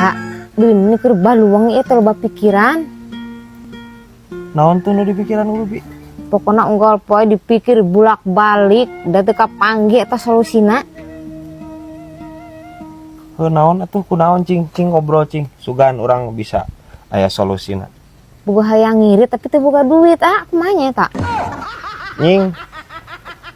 Ah, ini keur baluang ieu teh loba pikiran. Naon tuh nu di pikiran lu, Bi? Pokoknya unggal poe dipikir bulak-balik da teu kapanggih eta solusina. Heuh, naon atuh, kunaon, cing cing ngobrol cing. Sugan urang bisa aya solusina. Boga hayang ngirit tapi teu boga duit, ah, kumaha nya eta? Nying.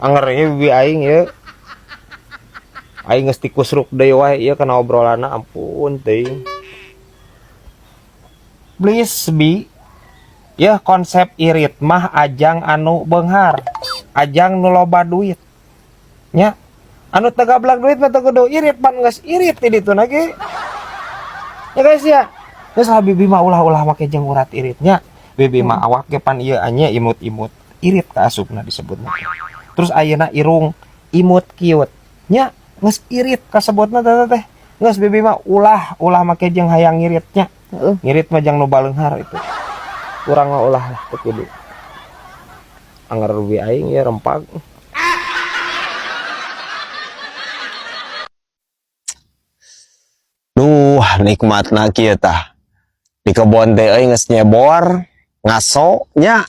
Anger ieu bibi aing ieu. Aing geus tikusruk deui wae ieu kana obrolanna, ampun teuing. Please, Bi. Ya konsep irit mah ajang anu beunghar, ajang nu loba duit. Nya, anu teu gablak duit mah teu kudu irit, pan geus irit di ditu na ge. Ya guys ya. Geus lah, bibi mah ulah-ulah make jeung urat iritnya. Bibi mah awak ge pan ieu anya imut-imut. Irit ka asupna disebutna. Terus ayeuna irung imut kiut. Nya geus irit kasebutna teh teh. Geus, bibi mah ulah ulah make jeung hayang ngiritnya. Heeh. Ngirit mah jang nu baleunghar itu. Urang mah ulah lah, teu kudu. Anger bibi aing ya rempag. Duh, nikmatna kieu tah. Di kebon teh euy geus nyebor, ngaso nya.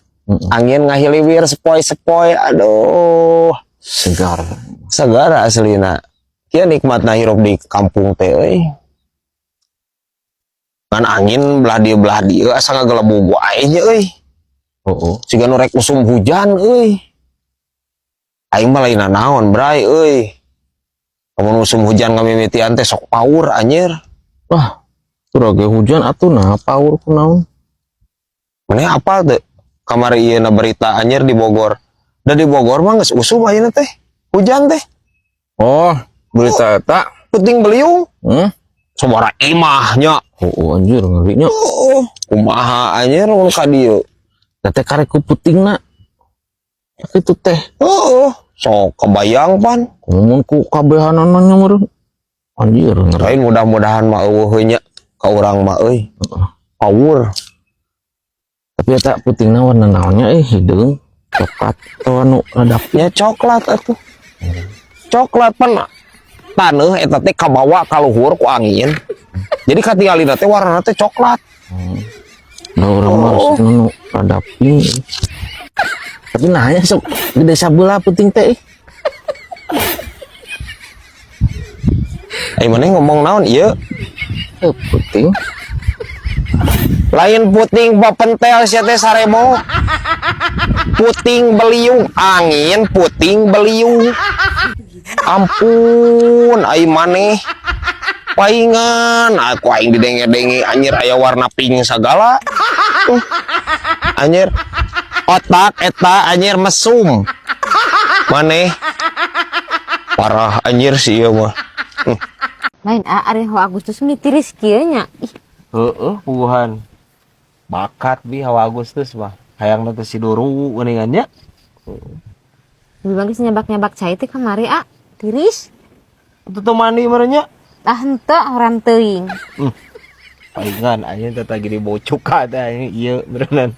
Angin ngahiliwir sepoi-sepoi, aduh, Segar. Segar aslina. Kieu nikmatna hirup di kampung teh euy. Ngan angin belah dieu asa ngagelebug wae nya euy. Oh. Siga nu rek usum hujan euy. Aing mah lain naon, Bray, euy. Lamun musim hujan ngamimitian teh sok paur anjir. Wah, turah ge hujan atuh, nah paur kunaon? Maneh apal teu? Kamari ieu na berita anjir di Bogor. Da di Bogor mah geus usum ayeuna teh. Hujan teh. Oh, berita eta. Puting beliung. Hmm? Sabara imah nya. Oh, anjir ngerinya. Oh, kumaha anjir mun ka dieu. Da teh karek ku putingna. Kitu teh. Heeh, sok kebayang pan. Ngomong ku kabehanana nya meureun. Anjir ngeri. Lain mudah-mudahan mah eueuh nya ka urang mah euy. Paur. Tapi eta putingna warna naonnya eh, hideung, coklat atau anu rada Nya coklat atuh. Coklat pan taneuh eta teh kabawa ka luhur ku angin. Jadi katingalina teh warnana teh coklat. Nah, urang mah resepna nu rada pink. Tapi nanya sok gede sabelah puting teh. Ai maneh ngomong naon ieu? Eh, puting. Lain puting papentel sia teh saremo. Puting beliung, angin puting beliung. Ampun, ai maneh. Paingan, aku aing didenge-denge anjir aya warna pink sagala. Anjir. Otak eta anjir mesum. Maneh. Parah anjir si ieu mah. Lain ah, ari hawa Agustus meni tiris kieu nya. Ih, Heeh, puguhan. Bakat bi hawa Agustus mah. Hayang teh siduru geuningan nya. Bibi mah geus nyabak-nyabak cai teh kamari, ah. Tiris. Tutup mandi meureun nya. Ah henteu, hoream teuing. Palingan anjing teh tadi dibocuka teh anjing ieu beneran.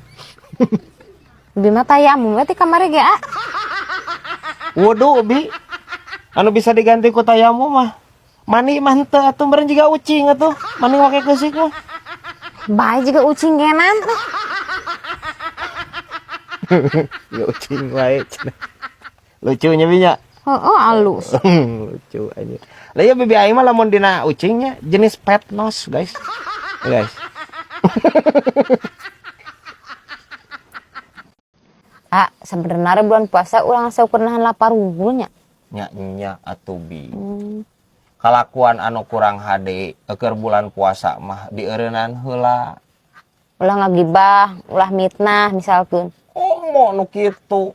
Bibi mah tayamum we ti kamari ge, ah. Wudu bi. Anu bisa diganti ku tayamum mah. Mani mah henteu atuh meureun jiga ucing atuh. Mani make keusik mah. Bae juga ucing genan. Ya ucing wae cenah. Lucunya bi nya. Heeh, alus. Lucu aja. Lah ya bibi aing mah lamun dina ucingnya jenis pet nose, guys. Ya, guys. Ah, sebenarnya bulan puasa urang asa ukur nahan lapar unggulnya. Nya nya atuh bi. Kalakuan anu kurang hade keur bulan puasa mah dieureunnan heula. Ulah ngagibah, ulah mitnah misalkeun. Komo nu kitu.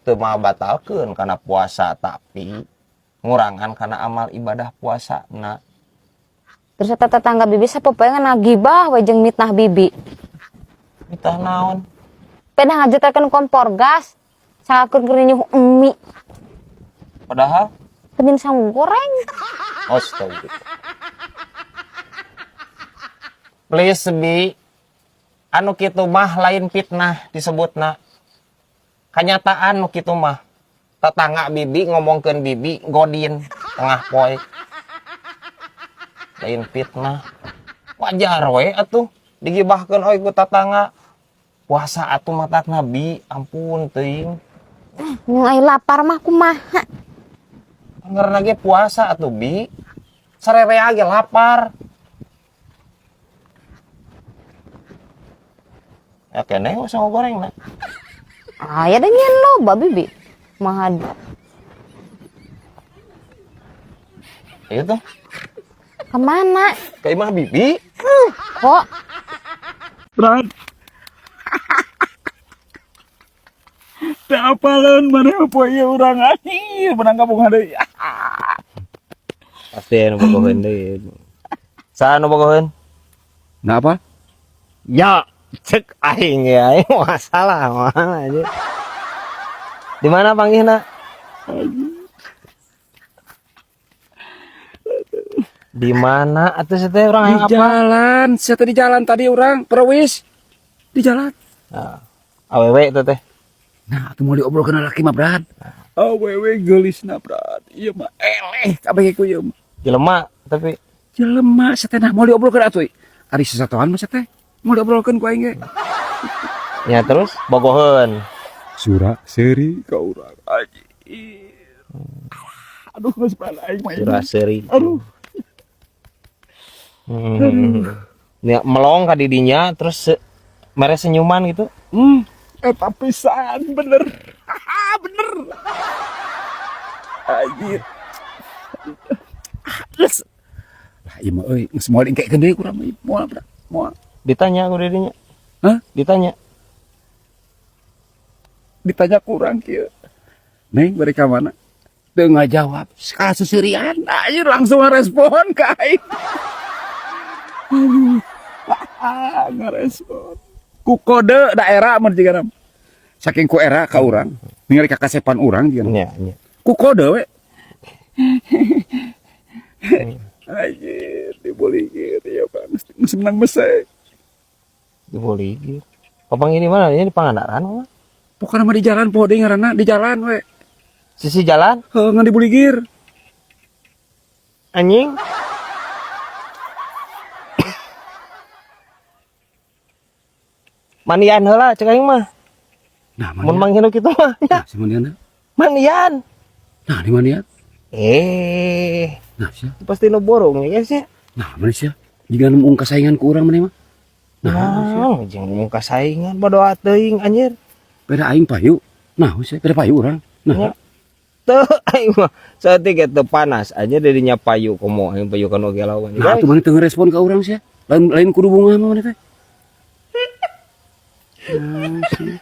Teu mah batalkeun kana puasa tapi ngurangan kana amal ibadah puasana. Terus eta tetangga bibi sapopoe ngagibah we jeung mitnah bibi. Mitnah naon? Pedah ngajeterkeun kompor gas, sangakeun keur nyuh mie. Padahal Penyin sangu goreng. Astagfirullah. Please bi, anu kitu mah lain fitnah disebutna. Kanyataan nu kitu mah. Tetangga bibi ngomongkeun bibi godin tengah poe. Lain fitnah. Wajar we atuh digibahkeun oge ku tatangga. Puasa atuh matak nabi, ampun teuing. Ai lapar mah kumaha? Ngaranna ge puasa atuh bi. Sarerea ge lapar. Ya keneh usah goreng na. Ah, ya da nyeun loba bibi. Mahad. Itu tuh. Kemana? Ka imah bibi. Kok? Brad. Teu apaleun maneh poe ieu urang anjir menang kabogoh deui. Pasti anu bogoheun deui. Saha anu bogoheun? Nah apa? Ya, cek aing ya, aing masalah mana aja. Di mana panggihna? Di mana atuh teh urang Di hayang apa? jalan, saya tadi jalan tadi urang perwis di jalan. Nah, awewe itu teh. Nah, atuh mau diobrolkeun laki mah, Brad. Awewe geulisna, Brad. Ieu mah eleh kabeh ku ieu mah. Jelema tapi Jelema sia teh nah mau diobrolkeun atuh. Ari sasatoan mah sia teh. Mau diobrolkeun ku aing ge. Ya terus bogoheun. Sura seuri ka urang anjir. Aduh, geus Brad aing mah. Sura seuri. Aduh. Ya, melong ka didinya terus mere senyuman gitu. Eta pisan bener. Bener. Anjir. Geus. Lah ieu mah euy, geus moal ingkekeun deui kurang mah moal Brad. Moal. Ditanya ku didinya. Hah? Ditanya. Ditanya kurang kieu. Neng bari ka mana? Teu ngajawab. Kasusurian. Anjir langsung ngarespon ka aing. Aduh. Ngarespon. Ku kode daerah mun jiga. Saking ku era ka urang, ningali ka kasepan urang jiga. Nya, nya. Ku kode we. Anjir, diboligir ya Bang. Geus menang mesek. Diboligir. Papang ini mana? Ini di Pangandaran mah. Pokoknya mah di jalan poho deui ngaranna, di jalan we. Sisi jalan? Heuh, ngan dibuligir. Anjing. Manian heula cek aing mah. Nah, Mun manian. manggil kitu mah. Nah, si manian. Manian. Nah, di manian. Eh, Nah, sia. Pasti nu borong ya guys ya. Nah, mana sia? Jiga nu ungka saingan ku urang maneh mah. Nah, sia. Nah, jeung muka saingan bodoh teuing anjir. Beda aing payu. Nah, sia, beda payu urang. Nah, Ya. Teu aing mah saeutik ge teu panas aja dirinya payu komo aing payu kana oge lawan. Nah, atuh maneh teu ngerespon ka urang sia. Lain lain kudu bunga mah maneh teh. Nah, sia.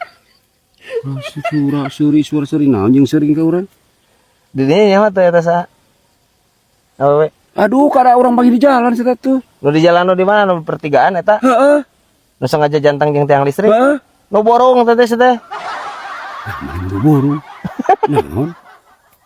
Ah, si suara suri suara suri naon jeung seuring ka urang? Dirinya nyawa teh eta saha? Awewe. Aduh, kada urang panggil di jalan sia tuh. Nu di jalan nu di mana nu pertigaan eta? Heeh. Nu sengaja jantang jeung tiang listrik. Heeh. Nu borong teh teh teh. Nah, maneh buru-buru. Naon?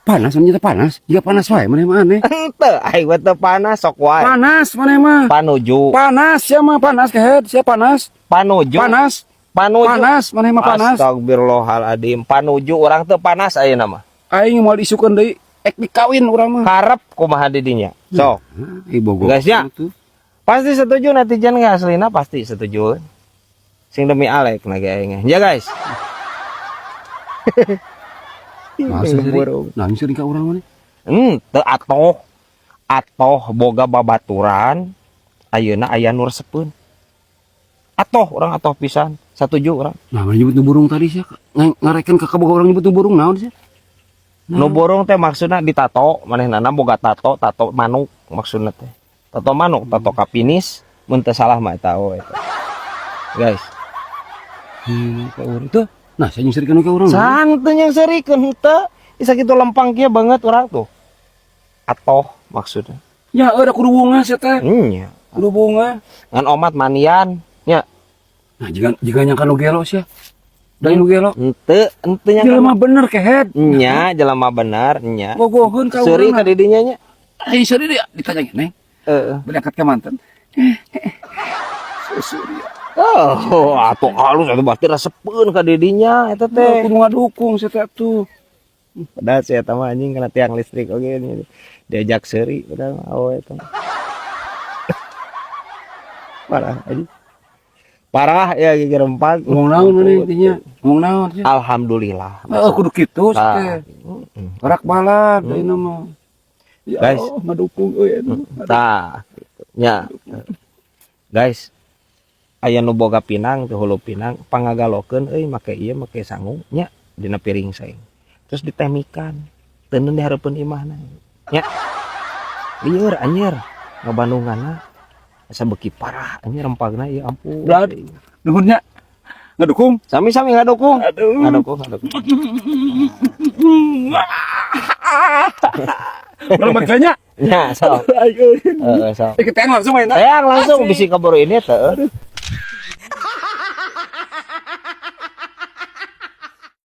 Panas maneh teh panas. Jiga panas wae maneh mah aneh. Henteu, aing mah teu panas sok wae. Panas maneh mah. Panuju. Panas sia mah panas kehed, sia panas. Panuju. Panas. Panuju. Panas maneh mah panas. Astagfirullahaladzim. Panuju urang teu panas ayeuna mah. Aing moal isukeun deui ek dikawin urang mah. Karep kumaha di dinya. Sok. Nah, bogo. Guys, ya. Pasti setuju netizen nggak aslina pasti setuju. Sing demi Alek na ge aing. Ya guys. Masa sih? Nah, sering ka urang maneh. Teu atoh. Atoh boga babaturan ayeuna aya nu resepeun. Atoh urang atoh pisan, satuju urang. Nah, mana nyebut nu burung tadi sih? Ngarekeun ka kaboga urang nyebut nu burung naon sih? Nu burung teh maksudna ditato, manehnana boga tato, tato manuk maksudna teh. Tato manuk, tato kapinis, mun teu salah mah eta we eta. Guys, Ka urang tuh. Nah, saya nyeuseurikeun ka urang. Santai yang serikeun henteu. Bisa kitu lempang kieu banget urang tuh. Atoh maksudnya. Ya, ada kudu bunga sia teh. Nya. Kudu bunga. Ngan omat manian nya. Nah, jika nyangka nu gelo sia. Da nu gelo. Henteu, henteu nyangka. Jelema bener kehed. Nya, jelema bener nya. Bogoheun ka Seuri urang. ka didinya nya. Ai seuri dia ditanya neng. Heeh. Berangkat ke mantan. Seuri. Oh, atuh halus atuh berarti resepeun ka didinya eta teh. Kudu ngadukung sia teh tuh. Padahal saya eta mah anjing kena tiang listrik oge ini. Diajak seuri padahal mah awe eta. Parah aja. Parah ya gigi rempag. Ngomong naon mana intinya? Ngomong naon sih? Alhamdulillah. Oh, kudu kitu Tah. teh. Rak balad ayeuna mah. Ya Guys. Allah, ngadukung euy atuh. Tah. Nya. Guys, aya nu boga pinang teh, hulu pinang, pangagalokeun euy, make ieu, make sangu nya, dina piring seng. Terus ditemikan. Teundeun di hareupeun imahna. Nya. Lieur anjir. Ngabandunganna asa beuki parah anjir rempagna, ya ampun. Brad. Nuhun nya. Ngadukung. Sami-sami ngadukung. Aduh. Ngadukung, ngadukung. Belum nya. Ya, sok. Ayo. Heeh, sok. Kita langsung main. Teang langsung bisi keburu ini teh.